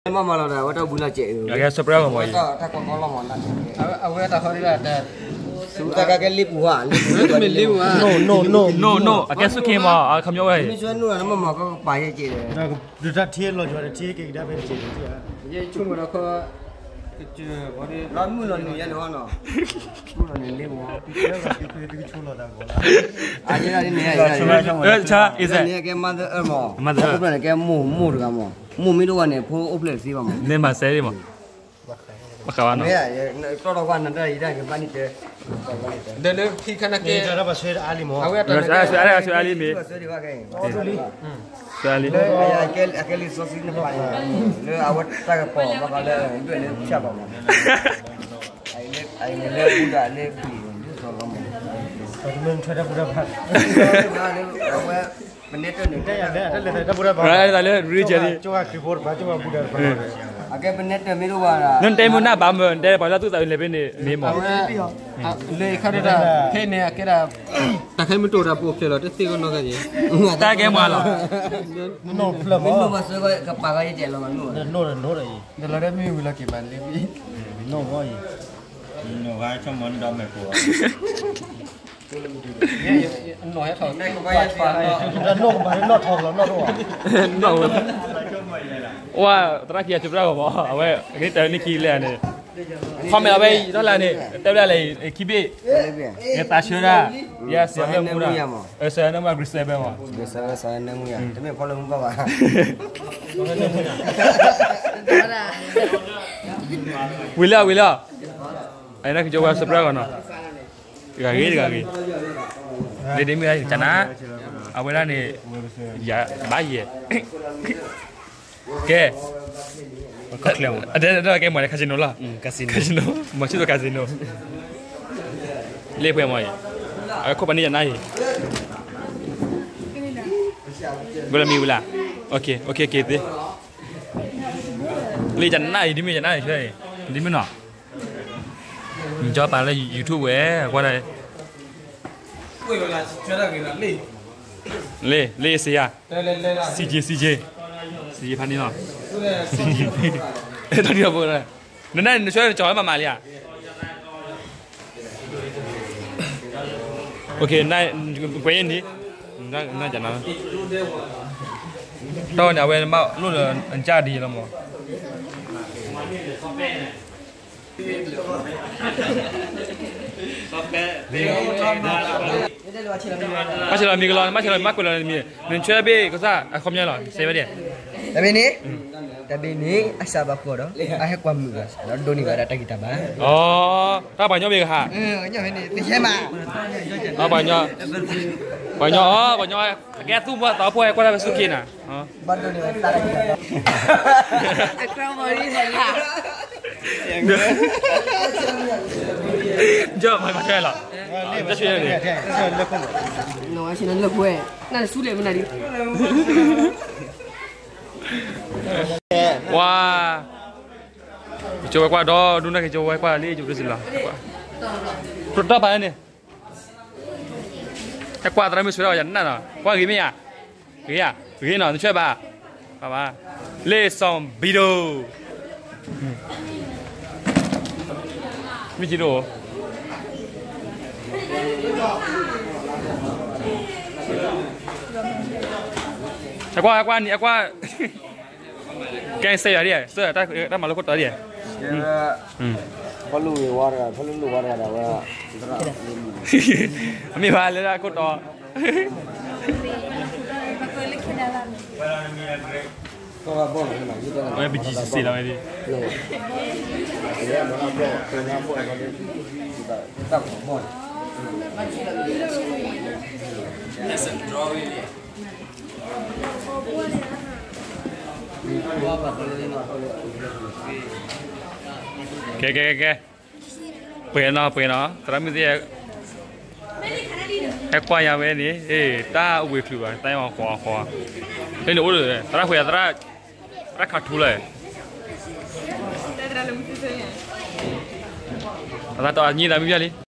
မ့ၢ်မၤလီၤဒီး အဝဲတၢ်ဘူးနီၢ်စဲး အကဲ surprise မး တၢ်ကီကီလီၤမး အဝဲတၢ်ဃီဒ်လဲၣ် တၢ်ကကဲလ့ပူၤဧါ လ့ပူၤ လ့ပူၤဧါ no no no no အကဲစူၢ်က့ၤမး အခီပညီဝဲ မ့ၢ်ဆွဲနုာ်လီၤ နမ့ၢ်မၤကီကပာ်ယဲက့ၤဒီး ဒီးတၢ်ထံလီၤယွၤဒီးထံက့ၤကဒါဖဲက့ၤဒီး ယဲဆိကမိၣ်ဒီးခီ လီၤမုၢ်လီၤနုာ်ယဲန့ၣ်ဟီနီၤ မုၢ်လီၤနုာ်လ့ပူၤ သုကဆိလီၤသးကီးလီၤ အယဲဒၣ်န့ၣ် အယဲဒၣ်န့ၣ် ကဲ mother earth မး အဖိဖျၢၣ်န့ၣ် ကဲမိၢ်မိၢ်တဂၤမး မိၢ်မ့ၢ်တအိၣ်ဘၣ်န့ၣ် ဖိအိၣ်ဖျဲၣ်တသ့ဘၣ်မး မ့ၢ်မၤစဲးမး ဘၣ်ဃးဘၣ်နီၤ တီၢ်ထီၣ်ကွၢ်နတၢ်အံၤတၢ်ကဘၣ်န့ၣ်တဲ ဒီးလၢခံခါနာ်က့ အဝဲတၢ်ဆွဲအါလံမး အဝဲတၢ်ဆွဲအါလံ ဆွဲအါလံ လၢအကဲလံာ်စီဆှံန့ၣ်ပာ်န့ၣ် လၢအဝဲတၢ်ကပီၤဘၣ်ဃးလၢဒွဲၣ်လၢဖၠၣ်ဘၣ်မး အံၤလၢအံၤလၢဘူဒၤလၢခရံာ်ဒ်သိးလီၤမး အဝဲ ပနဲတၢၢ်န့ၣ် တၢ်လၢ religion လံ အကဲပနဲတၢၢ်မ့ၢ်တအိၣ်ဘၣ် နတဲမုၢ်နၢ်ဘၣ်မၢ် နတဲပှၤလၢသူၣ်သးအုးလဲၤဖဲန့ၣ် မ့ၢ်မး လၢခါဒၣ် ဖဲန့ၣ် အကဲဒၣ် တၢ်ခဲမ့ၢ်တအိၣ်တၢ်ပိာ်ဖျဲးလီၤ တသ့ကီးနီၢ်ကဲ တၢ်ကဲမးလီၤ မ့ၢ်နိၣ်ဖျၢၣ်မး မ့ၢ်နိၣ်ဘၣ်စၢၤကီး ကပာ်ကီးယဲၢ်ကဲလီၤမး နိၣ် နိၣ်ဒီးနိၣ်ဒီးအံၤ ဒီးလီၤဒၣ်မ့ၢ်ဝံၤလီၤက့ၤဘၣ်လ့ နိၣ်ဝဲအံၤ နိၣ်ဂါဆိကမိၣ်ဒီးမဲာ်ပူၤ နိၣ်ဟဲထီၣ် နိၣ်ကဘၣ်လၢနီၣ်ထီၣ်လီၤနီၣ်ထီၣ် ဝါ သရၣ်ခံဂၤစံးပြၣ်ဂီၤမး အဝဲ အက့ၤတၢ်န့ၣ်ခံလဲၣ်န့ၣ် comment အဝဲအံၤနီၢ်လၢ်န့ၣ် တဲဘၣ်လဲၣ် ခံဘ့ၣ် ယသးဆၢဒၣ် ယဲစံးမ့ၢ်မူဒၣ် စံးမ့ၢ် grade seven မး grade seven စံးမ့ၢ်မူဒၣ် တမ့ၢ်ဖီလၢမူဘၣ်ဘၣ် ဝံၤလၢဝံၤလၢ အန့ၣ်ကကၠိဝဲစံးပြၣ်ဂီၤနီၤ တဂၤဂ့ၤတဂၤဂ့ၤ လၢဒ်မ့ၢ်ကနၣ် အဝဲဒၣ်န့ၣ် ယဘၣ်ယဲၢ် ကဲ အတဲကဲမၤန့ၣ် casino လီၤ casino မၤဆူၣ်ဒီး casino လ့ပှဲၤမၤအံၤ အဝဲခိၣ်ပှၤန့ၢ်ယနါအံၤ ဘၣ်လၢမံၤဝံၤလၢ ok ok က့ၤသ့ လၢယနါအံၤ ဒ်မ့ၢ်ယနါအံၤ ဒ်မ့ၢ်နီၤ နကၠီပာ်လၢ YouTube ဝဲ ကွၢ်ဒၣ် လ့ လ့စံယါ CJ CJ CJ ဖးန့ၣ်လီၤ တၢ်ဒံးအဖိ နနၢ်နဆၢနကၠီမၤမၤလံဧါ ok နကွဲးအံၤန့ၣ် နကနၣ် တၢ်ဝဲန့ၣ် အဝဲမၤလိၣ်လၢနကၢ်ဒ်လီၤမး မၤဆဲးလီၤမံၤကလီၤ မၤဆဲးလီၤမၤကွဲးလီၤမံၤ နဆၢဘ့ၣ်ကစၢ် အခီပညီလီၤ စဲဝဲဒၣ် တၢ်ဘ့ၣ်န့ၣ် တၢ်ဘ့ၣ်န့ၣ် အစးဘၣ်ဃီဒီး အဟဲကွၢ်မုာ်ဘၣ် ဒီးဒိးန့ၢ်ဘၣ်ဒၣ်တၢ်ဂံၢ်တၢ်ဘါ အီ တၢ်ပှၤညီမ့ၢ်ကဟး ပှၤညီ ပှၤညီ အီ ပှၤညီ အကဲသူၣ်မီၢ်သးဖှိၣ်ဟဲကွၢ်တၢ်ဝဲဆူၣ်ခ့နၤ ကၠီမၤကတၢၢ်လီၤ ကၠီဆွေန့ၣ် ဝါ ကၠီဝဲကွၢ်ဒီး ဒိၣ်န့ၢ်ကၠီဝဲကွၢ်လံ ကၠီပတစံးလီၤ တၢ်ပာ်န့ၣ် ဟဲကွၢ်သရၣ်မုၣ်ဆွဲဒၣ်ယနၢ်နီၤ ကွၢ်ဂ့ၤမ့ၢ်ယါ ဂ့ၤဧါ ဂ့ၤနီၤ နဆွဲဘၣ် ဘၣ်ဘၣ် လ့စီၣ်ဘံဒိၣ် မ့ၢ်ကံဒိၣ် ဟဲကွၢ် ဟဲကွၢ် နံၤဟဲကွၢ် ကဲစဲယွၤဒ် စဲတၢ်မၤလိခိၣ်တီဒ် ဖီလူဝါတဂၤ ဖီလူဝါတဂၤဒီးဝဲ အမ့ၢ်ဘၣ်လၢတၢ်ခိၣ်တီ ဝဲပကံစစ့လီၤဝဲဒၣ် ကဲ ကဲ ကဲ ကဲ ပှဲၤနီၤ ပှဲၤနီၤ သရၣ်မုၣ်သ့ၣ် ဟဲကွၢ်ယၤဝဲန့ၣ် တၢ်အိၣ်ဘှံးချုးဘၣ် တၢ်အီၣ်ဃီအီဃီ ဖဲန့ၣ်အိၣ်ဒီး သရၣ်ခွဲး သရၣ်ခးထူလီၤ အသးတအီၣ်ညံသးမုၢ်ပျၢ်လံ